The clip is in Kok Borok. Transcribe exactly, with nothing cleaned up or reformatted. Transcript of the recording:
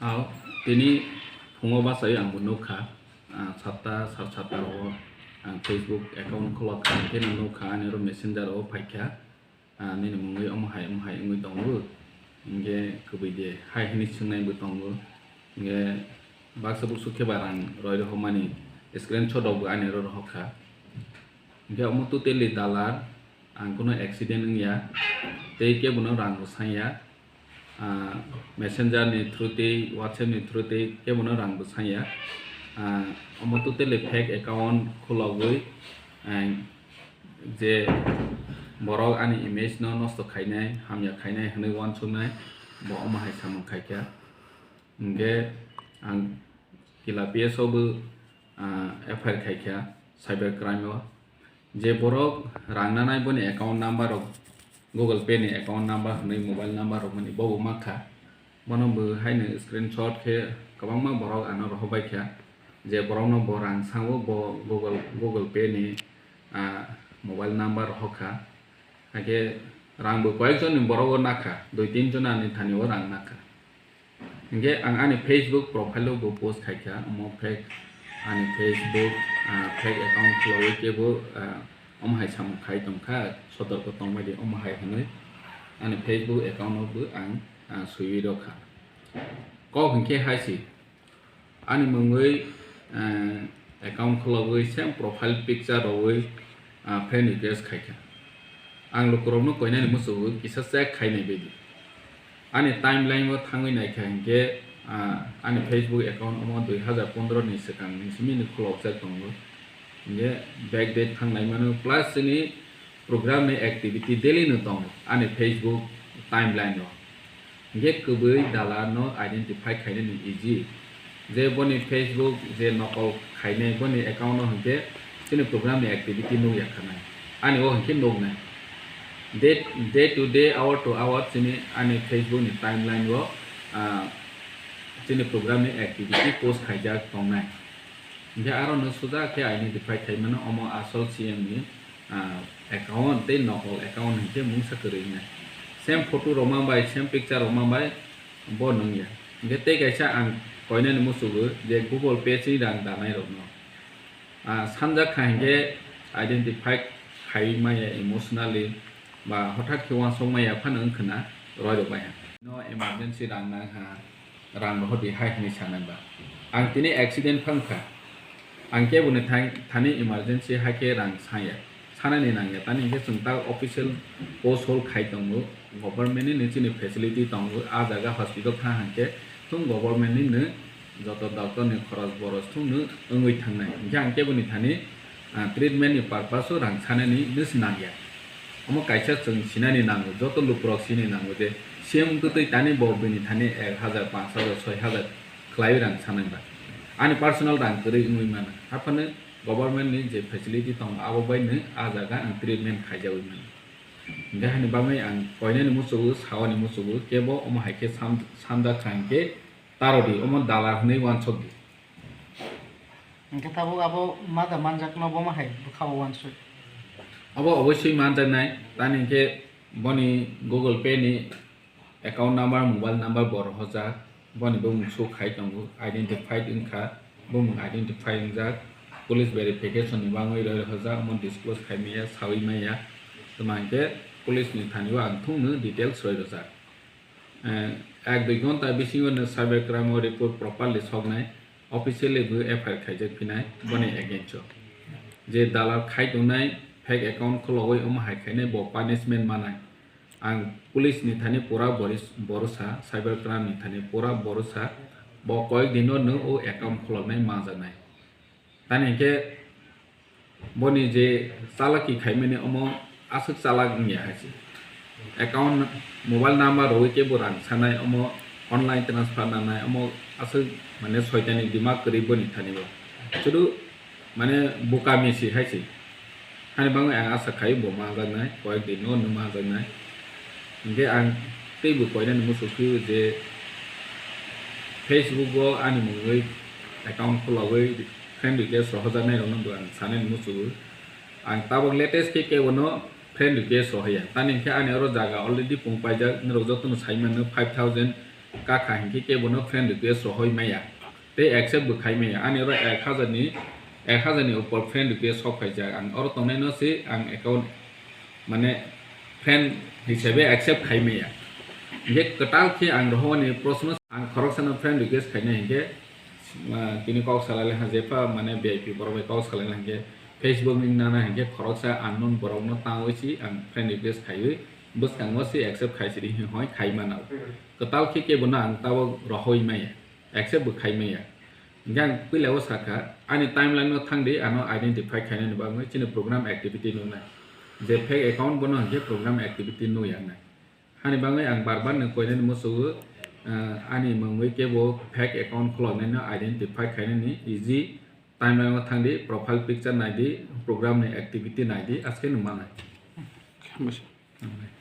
Ao, tini phungo bachai ang bo nukha, ah, satta, sar satta rogo ang Facebook account khulok kha, hwnkhe no nukha ani oro Messenger o phaikha, ah, nini mungwi omo hai, omo hai wngwi tongo, hwnkhe kwbwi de hai hwnwi swngnai bo tongo, hwnkhe baksa buksuk khe ba rang roi rohormani screenshot rok bo ani oro rohorkha, hwnkhe omo totally dalar, ang kuno accident wngya, tei kebono rang bo sanya. Ah, Messenger ni through tei, WhatsApp ni through tei kebono rang bwsanya. Ah, omo totally fake account khulogwi, ah, je borok ani image no nosto khainai, hamya khainai hwnwi uansuknai, bo omo hai samung khaikha. Hwnkhe ang Kila P S o bo, ah, F I R khaikha cyber crime o. Je borok rang nanai boni account number rok, Google Pay ni account number hwnwi mobile number rok mani bobo mankha. Bono bo haino screenshot khe kwbangma borok ano rohorbaikha. Je borokno bo rang sango bo Google, Google Pay ni, ah, mobile number rohorkha. Hakhe rang bo koyek jonni borogo nakha, dui tin jona ni thani o rang nakha. Hingke ang ani Facebook profile o bo post khaikha, omo fake ani Facebook, ah, fake account khulogwi kebo, ah, omo hai samung khai tongkha, sotorko tongbaidi omo hai hwnwi ani Facebook account o bo ang, ah, swiwi rokha. Kok hingke hai si, ani mungwi, ah, account khulogwi same profile picture rogwi, ah, friend request khaikha. Ang lukurokno koinani muchugwi kisa check khainai baidi. Ani timeline o thangwi naikha hinkhe, ah, ani Facebook account omo dui hazar pondro ni swkang ni simi ni khulokjak tongo. Hinkhe back date thangnai mano, plus chini program ni activity daily no tongo ani Facebook timeline o. Hinkhe kwbwi dalar no identify khainani easy. Je boni Facebook je nokol khainai boni account no hinkhe chini program ni activity nukya khanai. Ani o hinkhe nuknai. Day, day to day, hour to hour chini ani Facebook ni timeline o, ah, chini program ni activity post khaijak tongnai. Hinkhe aro no suja khe identify khai mano omo asol C M ni, ah, account tei nokol account hinkhe mungsa kwrwi wngnai. Same photo rok ma bai, same picture rok ma bai, bo nungya. Hinkhe tei kaisa ang koinani muchugo je Google Pay chini rang danai rokno, ah, sanjak kha hinkhe identify khai maya emotionally ba hothat khe uansuk maya phano wngkha na roi rok bai ha. No emergency rang nang ha, rang rohordi hai hwnwi sanai ba. Ang tini accident phang kha. Ang keboni thai-, thani emergency hai khe rang saya. Sanani nangya, tani hinkhe chwng ta official post hold khai tongo, government ni chini facility tongo, a jaga hospital thang hinkhe thung government ni no joto doctor ni khoros boros thung no wngwi thangnai. Hinkhe ang keboni thani, ah, treatment ni purpose o rang sanani no se nangya. Omo kaisa chwng sinani nango, joto lukurok sini nango je C M wngtwi tani bo bini thani ek hazar, panch hazar, soi hazar khlaiwi rang sanai ba. Ani personal rang kwrwi wngwi mano. Haphano government ni je facility tongo, abo bai no a jaga ang treatment khaijagwi mano. Hinkhe hani bagwi ang koinani muchugo, sawani muchugo, kebo omo hai khe sam-, samjak kha hinkhe tarodi, omo dalar hwnwi uansukdi. Hinkhe tabuk abo ma da manjakno bo ma hai bwkha o uansuk. Abo obosoi manjaknai, tani hinkhe boni Google Pay ni account number, mobile number bo rohorjak, boni bumung show khai tongo, identified wngkha, bumung identify wngjak, police verification ni bagwi roi rohorjak, omo disclose khai maya, sawi maya, tamo hinkhe police ni thani o ang thung no details roi rwjak. Eh, ek dui ghonta bisingo no cyber crime o report properly soknai, officially bo F I R khaijak phinai, boni against o. Je dalal khai tongnai, fake account khulogwi omo hai khainai bo punishment manai. Ang police ni thani pura boris-, borosa, cyber crime ni thani pura borosa, bo koyek din o no o account khuloknai manjaknai. Tani hinkhe boni je chalaki khaimani omo aswk chalak wngya hai se. Account, mobile number rwui kebo rang sanai, omo online transfer nanai, omo aswk mane soitani dimak kwrwi boni thani bo. Sudu mane bukami se hai se. Hani bagwi ang asa khai bo manjaknai, koyek din o no manjaknai. Hinkhe ang teibo koinani muchuk phio je Facebook o ani mungwi account khulogwi friend request rohorjaknai rokno bo ang sanani muchugo. Ang tabok latest khe kebono friend request rohorya. Tani hinkhe ani oro jaga already pung paijak, norok jotono sai mano five thousand kakha hinkhe kebono friend request rohoi maya tei accept bo khai maya. Ani oro ek hajar ni, ek hajar ni upor friend request sok phaijak. Ang oro tongnai no se ang account mane friend hisabe accept khai maya. Hinkhe kwtal khe ang rohoni proshno ang khoroksa no friend request khainai hinkhe, ah, tini kok salai le ha jepha mane V I P borok bai kok salai le hinkhe Facebook ni nana hinkhe khoroksa unknown borok no tangwi si ang friend request khaiwi bwskango se accept khai sidi hoi khai mano. Kwtal khe kebono ang tabok rohoi maya, accept bo khai maya. Hinkhe ang puila o sakha, ani timeline o thangdi, ano identify khainani bagwi chini program activity nuknai. Je fake account bono hinkhe program activity nukya wngnai. Hani bagwi ang bar bar no koinani muchungo, ah, ani mungwi kebo fake account khuloknai no identify khainani easy timeline o thangdi, profile picture naidi, program ni activity naidi, aske nukmanai. Hambai.